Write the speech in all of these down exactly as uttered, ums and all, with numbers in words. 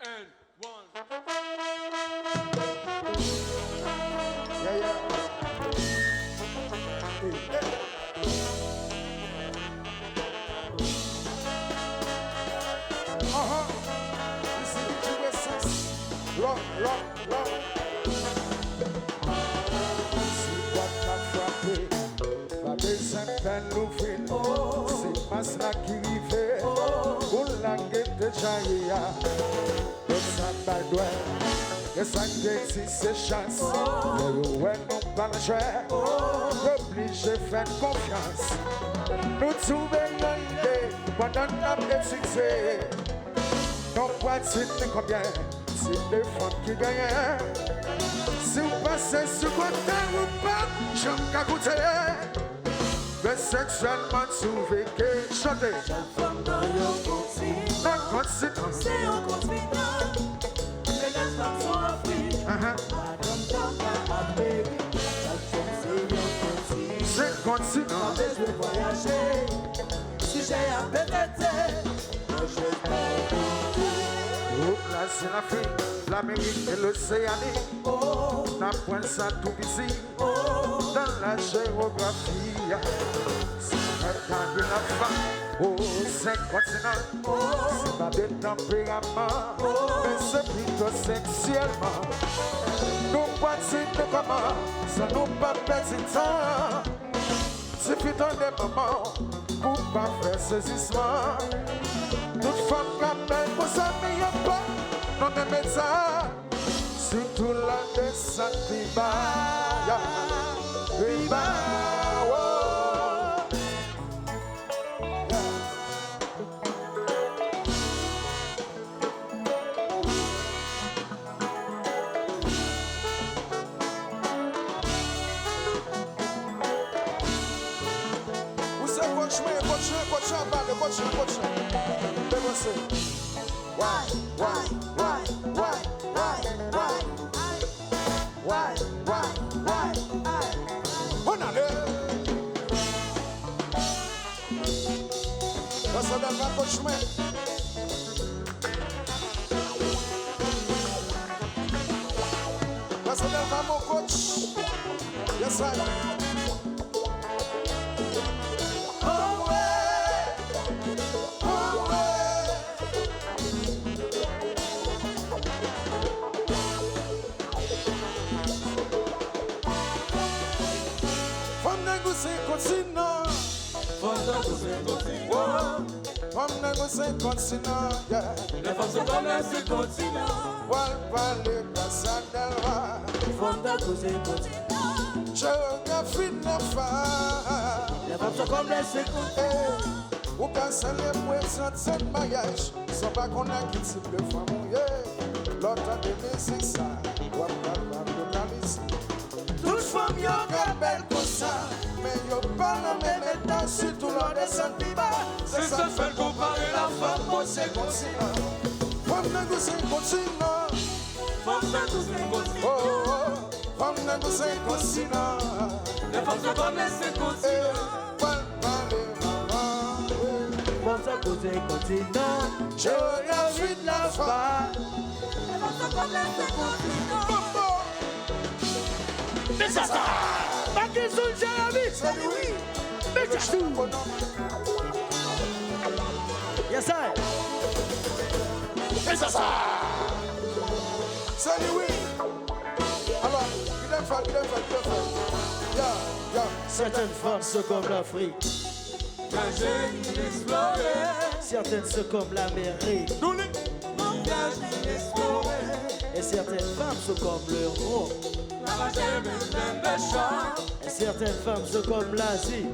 And one. Yeah, yeah. Hey, hey. Uh-huh. This is the G S S. Rock, rock, rock. Se pòt la frape. Pa bezwen pè louvri l. Se mas la ki rive. Pou lage deja ye a. Lòt sa bay dwèt. Gen sa k te di se chans. Lè yo wè nou pa nan jwèt, yo blije fè n konfyans. Nou twouve yon ide pandan n ap etidye. Nou pral di ni konbyen, se de fanm ki genyen. Si w pase sou kote, ou p ap janm ka koute. Men seksyèlman, si w vle ke chante. Chak fanm nan yon kontinan. Nan kontinan. Se yon kontinan. Menaj fanm sou Afrik. Ahan. Madanm Tonga Amerik. Chak fanm se yon kontinan. Se kontinan. Pa bezwen vwayaje. Sijè a pete. Ou Brasil, Afrik, Lamerik e Loseani. N ap pran sa tou piti nan la jewografi. Si mwen ta gen lafanm, o, senk kontinan, se pa de tanperaman, men se pito seksyèlman. Nou pati de kòman, san nou pa pèdi tan. Tifi tande manman w pou pa fè sezisman. Tout fanm k ap bèl konsa, men yo pa nan menm eta. Sitou la desant pi ba, ya, pi ba, wo. Ou se coach mwen, coach mwen, coach mwen, pale, coach mwen, coach mwen. Devanse. Way, way, way, way, way, way. Way, way, way, way. Ann ale. Pase bèl pa coach mwen. Pase bèl pa mon coach. Yes, I. Anmwe. Anmwe. Fanm nèg ou se kontinan. Fanm nèg ou se kontinan. Fanm nèg ou se kontinan, yeah. Lè fanm se kòm lè se kontinan. W al pale Casa Delva. Fanm nèg ou se kontinan. Jewografi nan fa. Lè fanm se kòm lè se kontinan. Ou ka selebre trant zan maryaj san pa konn ak ki tip de fanm ou ye. Lè w tande mizik sa, w ap kapab lokalize. Tout fanm yo ka bèl konsa, men yo pa nan menm eta, sitou lè w desann pi ba. Se sa k fè l konpare lafanm o se kontinan. Fanm nèg ou se kontinan. Fanm nèg ou se kontinan. Oh, oh, oh. Fanm nèg ou se kontinan. Lè fanm se kòm lè se kontinan. Eh, pral pale manman. Fanm sa koze kontinan. Jewografi de la fa. Lè fanm se kòm lè se kontinan. Bobo. Men sa sa. Pa gen zòn Jeremi. Se li wi. Men sa sa. Yes I. Men sa sa. Se li wi. Alò, kite m fè l, kite m fè l, kite m fè l. Ya, ya. Certaines femmes sont comme l'Afrique. Vwayaje, eksplore. Certaines sont comme l'Amérique. Nou li. Vwayaje, eksplore. Et certaines femmes sont comme l'Europe. Vwayaje, men, men, men, Et certaines femmes sont comme l'Asie.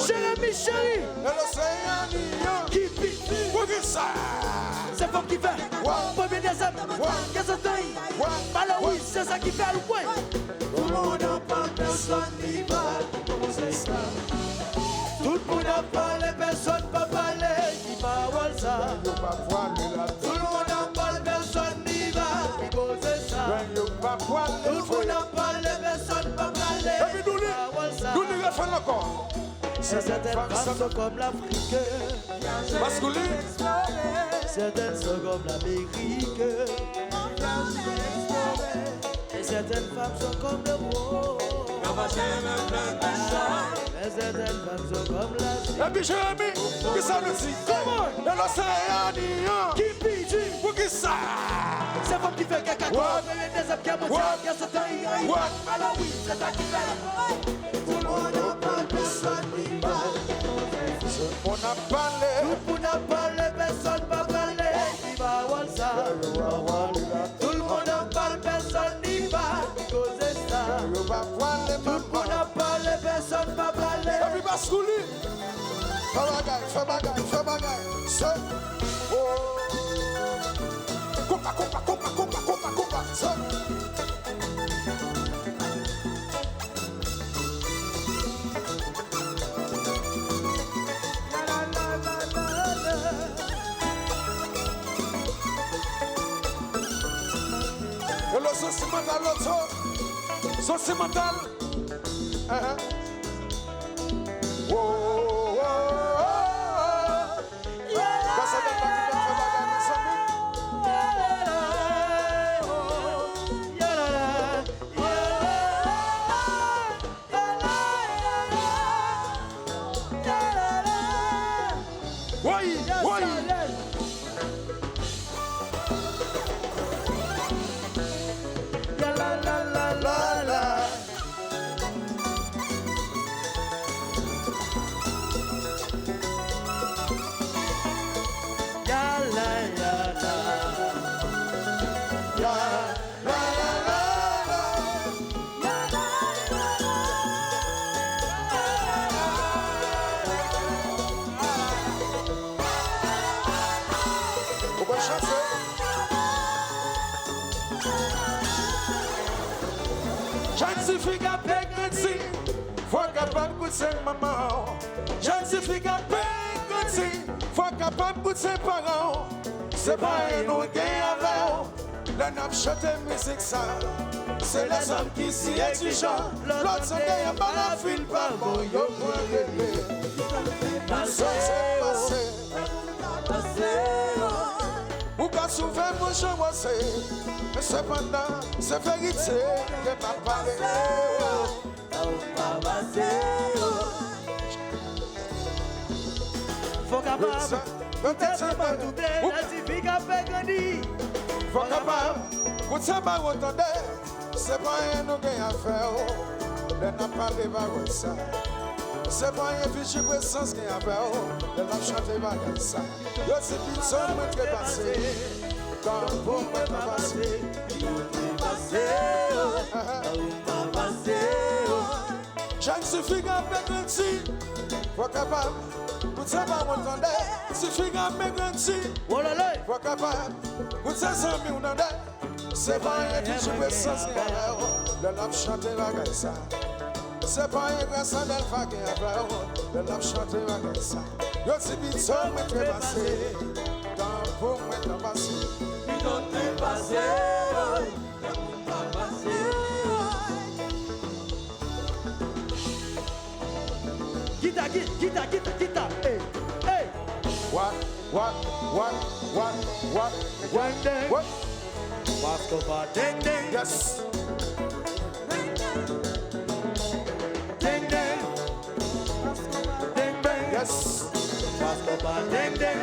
Jeremi cheri. Hello, se Yanni, Yanni. Ki pi. Poukisa? Se fanm ki fè. Wa. Premye dezyèm. Wa. Dezantay. Wa. Pale wi, se sa ki fè l wi. Tout moun ap pale pèsonn li pa koze sa. Tout moun ap pale pèsonn pa pale ki pawòl sa. Yo pa pwale la. Tout moun ap pale pèsonn li pa koze sa. Yo pa pwale. Tout moun ap pale pèsonn pa pale. Epi nou li, nou li refè l ankò. Certaines femmes sont comme l'Afrique. Maskoulin. Certaines sont comme l'Amérique. Et certaines femmes sont comme l'Europe. Et certaines femmes sont comme l'Asie. Epi Jeremi, kisa nou di? Kòman? E lòsèyè a ni an. Ki pi di? Poukisa? Se fanm ki fè kè kato. What? Mele dezèm gè mondyal, gè sot an iran iran. What? Alò wi, se sa ki fè. Tout moun ap pale, pèsonn li pa. Tout moun ap pale. Tout moun ap pale, pèsonn pa pale. Ki pawòl sa? Tout moun ap pale, pèsonn li pa koze sa. Tout moun ap pale, pèsonn pa pale. Epi Maskoulin. Fè bagay, fè bagay, fè bagay. Se. Oh. Konpa, konpa, konpa, konpa, konpa, konpa. Se. Hello, Sosi Mantal, Loto. Sosi Mantal. Uh-huh. Wo, wo, wo, wo. Pase bèl pati, bèl fè bagay, mezanmi. Woy, woy. Ya la la la la la. Ya la ya la. Ya la la la la. Ou konn chante? Jèn tifi k ap grandi, fò w kapab koute manman w. Jèn tifi k ap grandi, fò w kapab koute paran w. Se pa anyen nou gen avè w. Lè n ap chante mizik sa, se lèzòm ki si egzijan. Lòt zòm dèyè pa la fin pa bon, yo pran rele. Sa se pase. Ou ka souvè mwen jan w se, men sepandan, se verite ke m ap pale. Fò kapab, ou te sanba touble, la tifi k ap fè grandi. Fò kapab, koute ba w tande. Se pa anyen nou gen avè w, lè n ap pale pawòl sa. Se pa anyen Viji Presans gen avè w, lè l ap chante bagay sa. Yo di pito mwen trepase, tanpri mwen pa pase. Pito trepase, oh, tanpri mwen pa pase, oh. Jèn tifi k ap grandi, fò kapab, koute ba w tande. Tifi k ap grandi, fò kapab, koute zanmi w tande. Se pa anyen Viji Presans gen avè w, lè l ap chante bagay sa. Se pa anyen Grasa Dèlfa gen avè w, lè l ap chante bagay sa. Yo di pito mwen trepase, tanpri mwen pa pase. Pito trepase, oh, tanpri mwen pa pase, oh. Gita, gi-, gita, gita, gita, ey, ey. What, what, what, what, what, what, what? Mass Konpa, deng, deng. Yes. Deng, deng. Deng, deng. Yes. Mass Konpa, deng, deng.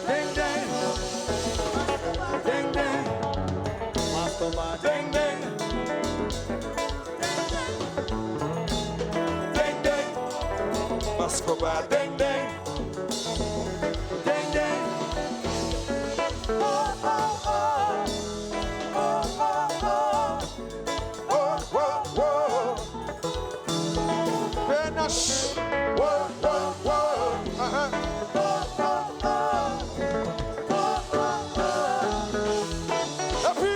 Deng, deng. Deng, deng. Mass Konpa, deng, deng. Deng, deng. Mass Konpa, deng, deng. Deng, deng. Oh, oh, oh. Oh, oh, oh. Oh, oh, oh. P N H. Oh, oh, oh. Uh-huh. Oh, oh, oh. Oh, oh, oh. Epi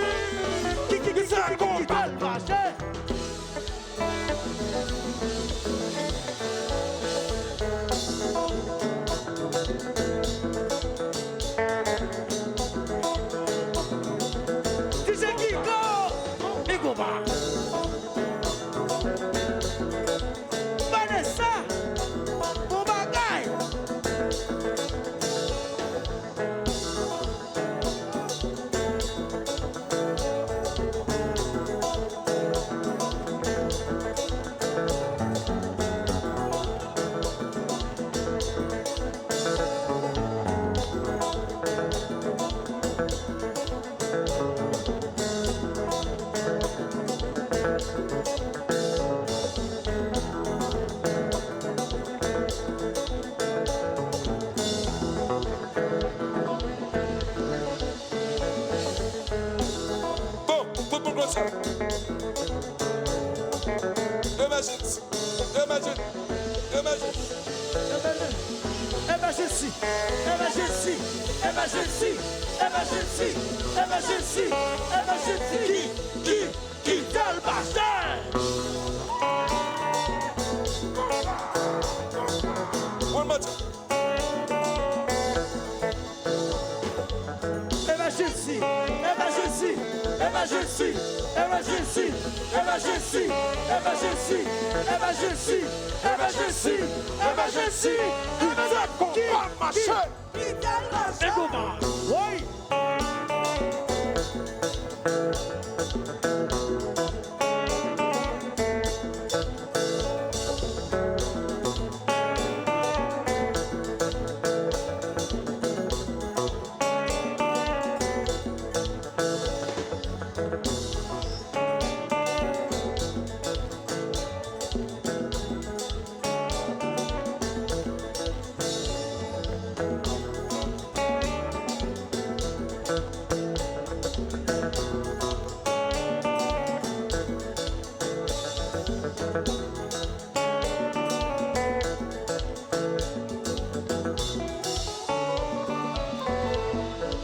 Emergency! Emergency! Emergency! Emergency! Emergency! Emergency! Ki, ki, ki tèl pastè? One more time. Emergency! Emergency! Emergency! Emergency! Emergency! Emergency! Emergency! Emergency! Emergency! Ki fè konpa mache! Ki tèl pastè? Woy!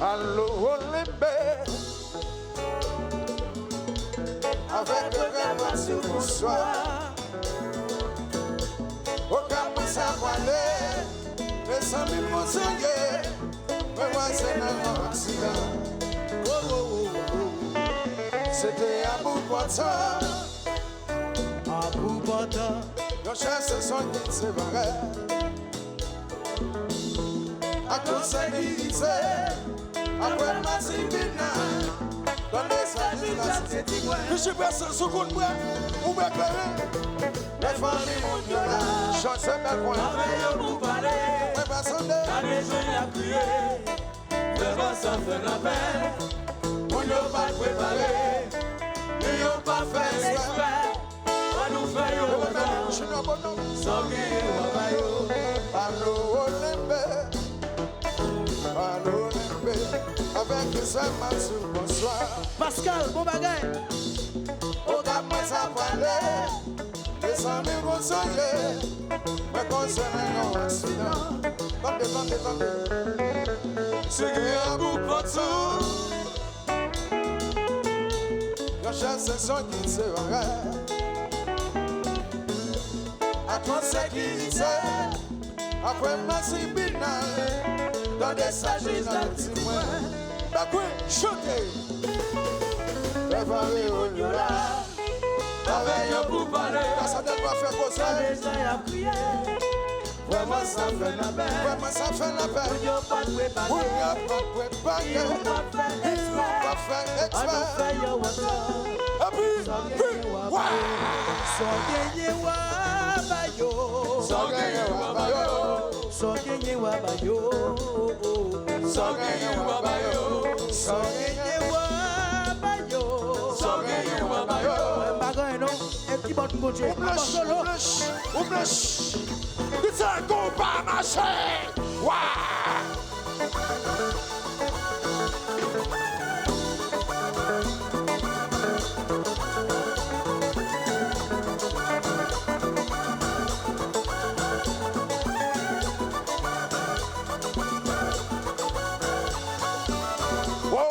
Alo, Olenbe. Avèk regrè, mwen di w bonswa. Okap mwen sa pwale. Mezanmi, m gon sonje. Mwen kwaze nan yon aksidan. Oh, oh, oh, oh. Se te Aboubata. Aboubata. Yon chè se son ki separe. Ak yon sè ki rize. Apre masin final. Tande sa, jis la se ti mwen. Pichi prese sou kout prè. Ou bè klere. Lè fanmi moun yo la. Chante bèl pwen. Avè yo pou pale. Mwen pa sonde. Gade jan y ap kriye. Vrèman sa fè lapèn. Moun yo pa t prepare. Men yo pa fè eksprè. An nou fè yo kontan. Sa w genyen w a ba yo. Alo, Olenbe. Alo, Olenbe. Avèk Ismaël Mansour, bonswa. Pascal, bon bagay. Okap mwen sa pwale. Mezanmi, m gon sonje. Mwen kwaze nan yon aksidan. Tande, tande, tande. Se gen Aboubata. Yon chè se son ki separe. Ak yon sè ki rize. Apre masin final. Tande sa jij la di mwen. Dakwi, chante. Prepare yo la. Avè yo pou pale. Gras a Dèlva fè koze. Gade jan y ap kriye. Vrèman sa fè lapèn. Vrèman sa fè lapèn. Moun yo pa t prepare. Moun yo pa t prepare. Yo pa fè eksprè. Yo pa fè eksprè. An nou fè yo ankò. Epi, wi, wa. Sa w genyen w a ba yo. Sa w genyen w a ba yo. Sa w genyen w a ba yo. Sa w genyen w a ba yo. Sa w genyen w a ba yo. Sa w genyen w a ba yo. Mwen pa gen anyen non. E ki bòt m konje? Ou blanch, ou blanch, ou blanch. Ki sa konpa mache? Wa! Wo!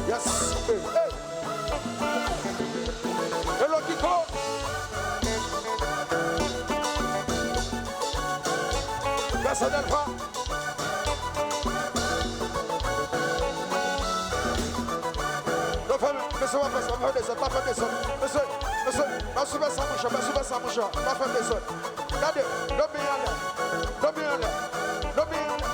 Yes. Hey, hey. Hello, Kiko. Pèsonèl pa. Nou fè, mesye, pa fè sa, pa fè dezòd, pa fè dezòd. Mesye, mesye, pa soulve sa, monchè, pa soulve sa, monchè, pa fè dezòd. Gade, lobi anlè, lobi anlè, lobi anlè.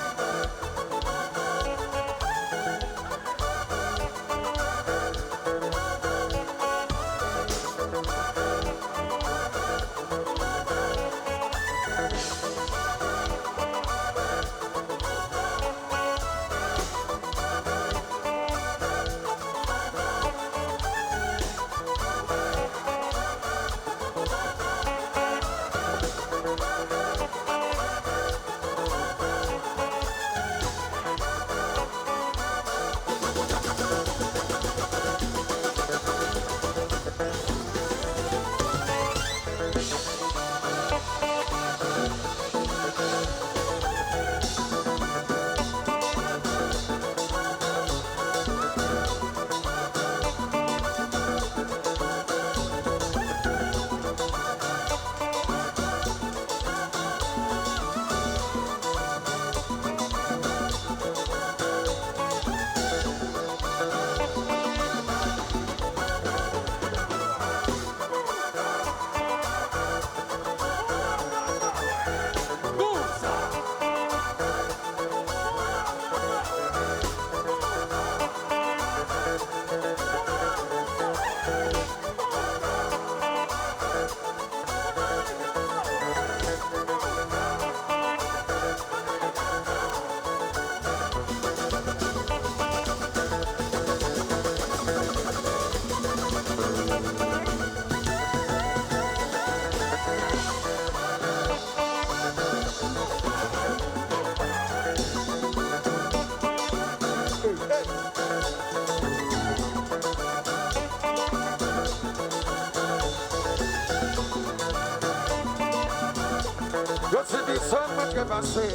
Yo di dizon mwen trepase,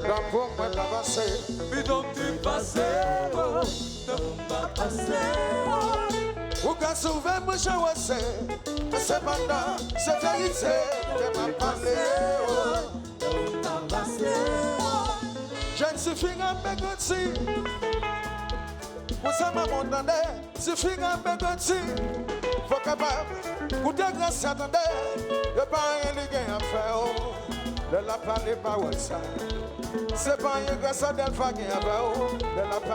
tanpou mwen pa pase. Bidon trepase, oh, tanpou m pa pase, oh. Ou ka souve mwen jan w se, men sepandan, se verite ke m ap pale, oh. Tanpou m pa pase, oh. Jèn tifi ap grandi. Pou sa manman w tande, tifi ap grandi. Fò w kapab koute Gracia tande. E pa anyen li gen a fè w. Lè l ap pale pawòl sa, se pa anyen Gracia Delva gen a fè w. Lè l ap pale